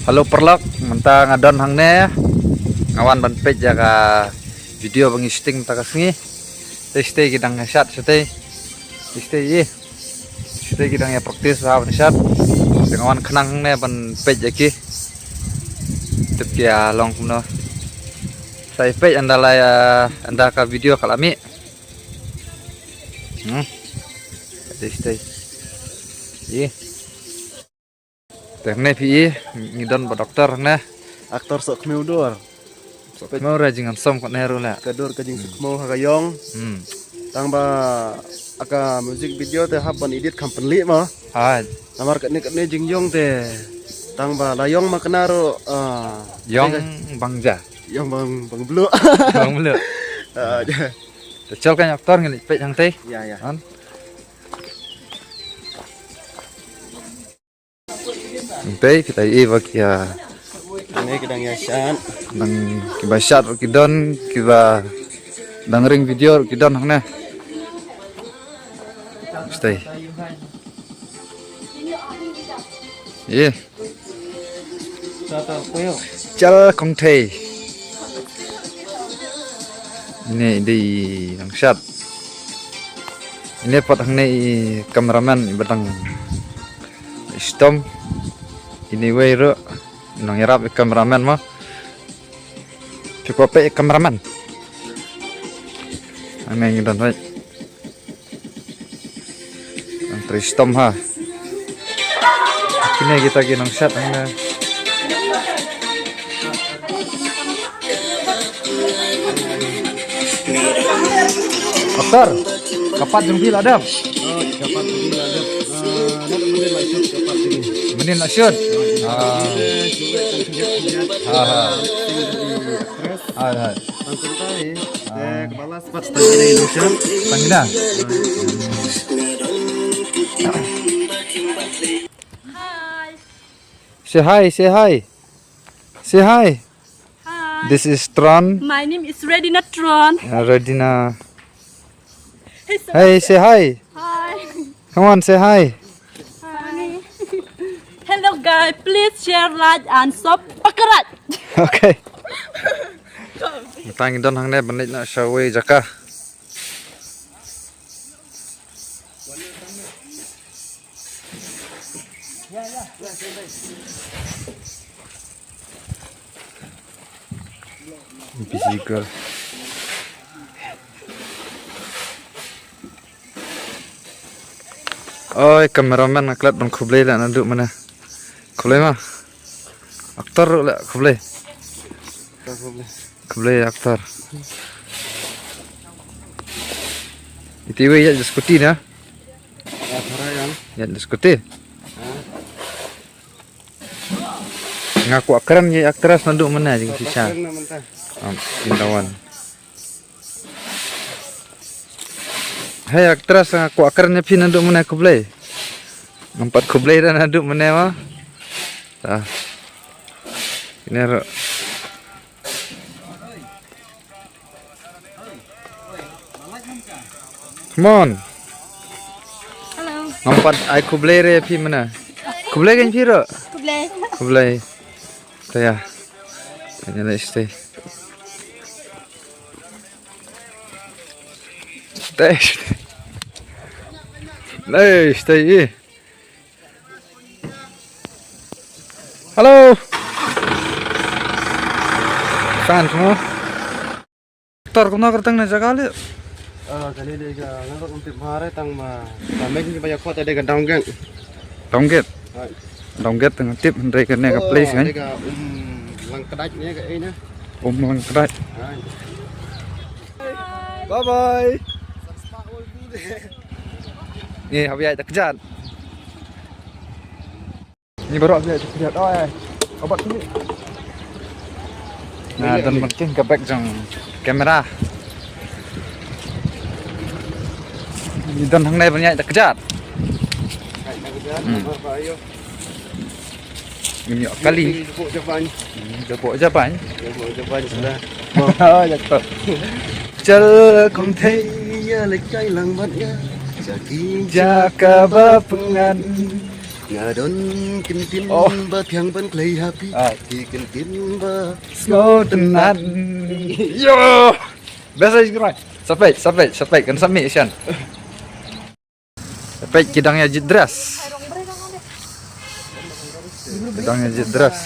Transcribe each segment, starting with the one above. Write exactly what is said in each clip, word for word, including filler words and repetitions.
Hello paralok, mynta nga don hangne. Nga wan ban peit ïa ka video ba ngi shooting mynta ka sngi. Te shatei ki dang ïa shad shatei. Te shatei ïa. Shatei ki dang ïa practice bha ban shad. Te nga wan khnang hangne ban peit ïa ki. Tip ki ïa long kumno. Sa ïa peit ynda la ïa, ynda ka video ka la mih. Hmm. Te shatei. Ïa. Te hangne phi i, ngi don bad actor hangne. Actor Sohkhmiew Dur. Sohkhmiew re jingam som kot ne ruh le. Ka dur ka jingsohkhmiew ha ka ïong. Hmm. Tang ba ha ka music video te hap ban edit kham pynlih mo. Hai. Namar katne katne jingïong te. Tang ba la ïong ma kane ruh, ah, ïong bang ja. Ïong bang, bang bluk. Bang bluk. Ah, ja. Te chal kan actor ngi leit peit hangtei. Ïa, ïa. Kan? Hangtei kita i ba ki, ah, ne ki dang ïa shad. Dang kiba shad ruh ki don, kiba dang ring video ruh ki don hangne. Shatei. Ïa. Chal kong thei. Ine i dei nang shad. Ine pat hangne i cameraman i ba dang sdom. Ine wei ruh nang ïarap i cameraman mo. Phi kwah peit i cameraman. Hangne ngi don wei. Nang trei sdom ha. Kine kita ki nang shad hangne. Actor, ka part jong phi la dep? Oh, ka part jong phi la dep. Ah, na mynnin la shoot ka part jong phi. Mynnin la shoot? Ah. Ha, ha. Actress. Ha, ha. Tang kumta hi. Ah. Te kaba last part tang kine nang shad. Tang kine? Hi. Say hi, say hi. Say hi. Hi. This is Tron. My name is Redina Tron. Uh, Redina. Hey, so Hey, say hi. Hi. Come on, say hi. Hi. Hello, guys. Please share, like, and subscribe. Okay. Tang don hangne ban leit noh sha wei jaka. Busy girl. Oi, cameraman nga klet ban khublei la naduh mynne. Khublei ma. Actor ruh la khublei. Khublei. Khublei actor. Iti wei ïa scooty na. Ya, thara yang. Ïa scooty. Ha? Nga kwah kren ïa actress naduh mynne jingshisha. Kren na mynta. Am, Jindawan. Hei actress, nga kwah kren ïa phi naduh mynne, khublei. Ngam pat khublei da naduh mynne ma. Ta. Ine ruh. Come on. Hello. Ngam pat ai khublei re phi mynne. Khublei kein phi ruh. Khublei. Khublei. Ta ïa. Ïa leit shatei. Shatei. Leit shatei. Hello. Fan kumno? Actor kumno ka tang na jaka le? Ah, kane dei ka, nga ruh ngam tip bha re, tang ma, ka mei ba ïa khot dei ka Down Gate. Down Gate? Hai. Down Gate tang tip hynrei kane ka place kan? Dei ka Um Langkdait ne ka ei na. Um Langkdait. Hai. Bye bye. Ni hap ïaid da kjat. Ni baroh ïaid da kjat. Oi. Obat ni. Nga don ban king ka bag jong camera. Ni don hangne ban ïaid da kjat. Hmm. Ngim ïoh kali. Jaboh Japan. Hmm, jaboh Japan. Jaboh Japan sudah. Oh, jatuh. Chal kum thei ïa leit kai lang bad ïa. Jaki jaka ba pyngan. Nga don kyntien Oh. ba thiang ban khlei ha phi. Ah. Ki kyntien ba sngewtynnat. Yo! Best is right. Sa peit, sa peit, sa peit, kan sa mih shen. Sa peit ki dang ïa jied dress. Ki dang ïa jied dress.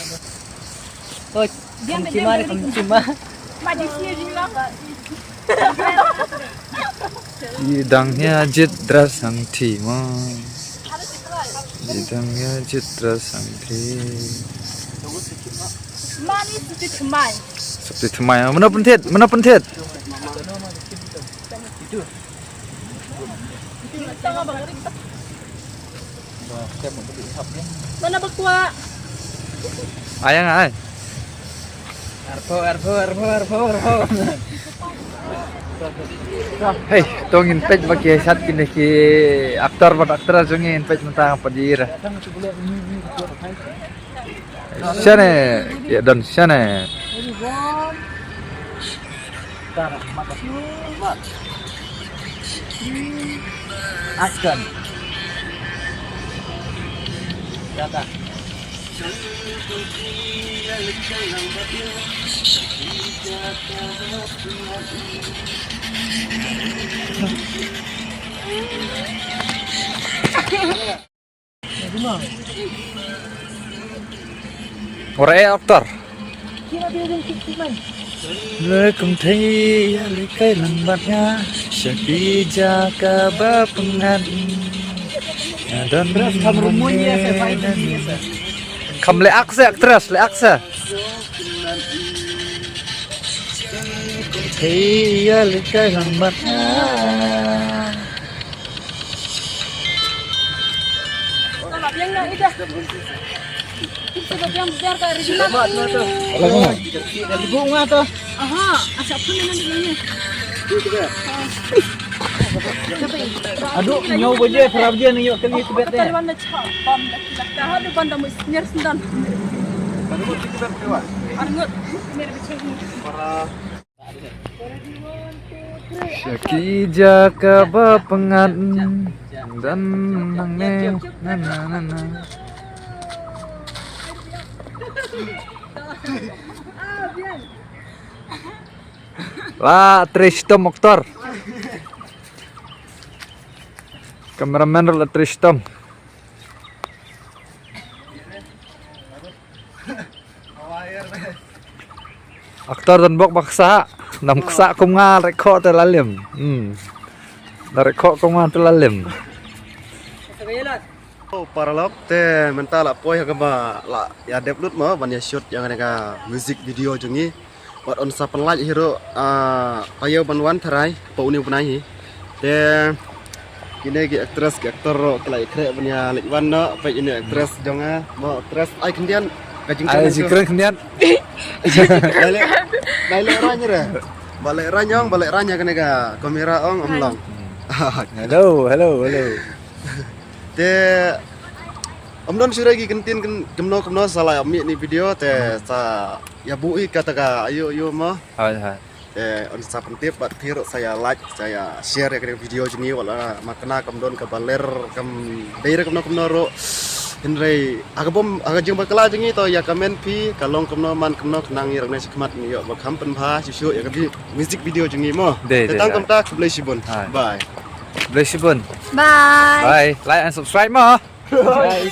Ki dang ïa jied dress hangtei mo. Ki dang ïa jied dress hangtei. Mani suti thymmai. Suti thymmai. Mano pynthied, mano pynthied. Mana bakwa? Ai nga ai. Arphew, arphew, arphew, arphew, arphew. Hei, to ngin peit ba ki sat kine ki actor bad actress jong ngi, ngin peit mynta pat ïa. Shane, ïa don shane. Action. Ora eh, actor. Le kum thei ïa le kai lang bad nga sha ki jaka ba pyngngad. Nga don. Kham le ak se, actress, le ak se. Thei ïa le kai lang bad nga. Aha, asa pun ini. Aduh, nyaw baje, para baje ni yok kali Tibet deh. Dah ada banda mesti nyer sendan. Arngut, mer bichang. Sha ki jaka ba pyngngad dan nang ne na na na na. La Tristom actor. Cameraman la Tristom. Actor don bok ba ksa, nam ksa kum nga rek khoh te lalim. Hmm. Da rek khoh kum nga te lalim. Oh, paralok te mynta la poi ha kaba la ïa dep lut mo ban ïa shoot ïa kane ka music video jong ngi. Wat un sa pynlait hi ruh, ah, ayo ban wan tharai pa uni u bnai hi. Te kine ki actress ki actor ruh ki la ïakhreh ban ïa leit wan noh, peit ine actress jong nga, mo actress ai khyndiat ka jingkren. Ai jingkren khyndiat. Lai leh, lai leh rang re. Ba leh rang ong, ba leh rang ïa kane ka kamera ong, ym long. Hello, hello, hello. Te ym don shuh re ki kyntien kumno kumno sa la ïa mih ine i video te sa ïa buh hi kata ka ayo ayo mo. Hoi hoi. Te un sa pyntip bad phi ruh sa ïa like, sa ïa share ïa kane ka video jong ngi wat la ma kane kam don kaba ler kam dei re kumno kumno ruh. Hynrei ha ka bym, ha ka jingbakla jong ngi to ïa comment phi ka long kumno man kumno khnang ïa rangne shi khmat ngi ïoh ba kham pynbha shuh shuh ïa ka music video jong ngi mo. Te tang kumta khublei shibun. Bye. Khublei shibun. Bye. Bye. Like and subscribe mo. Bye.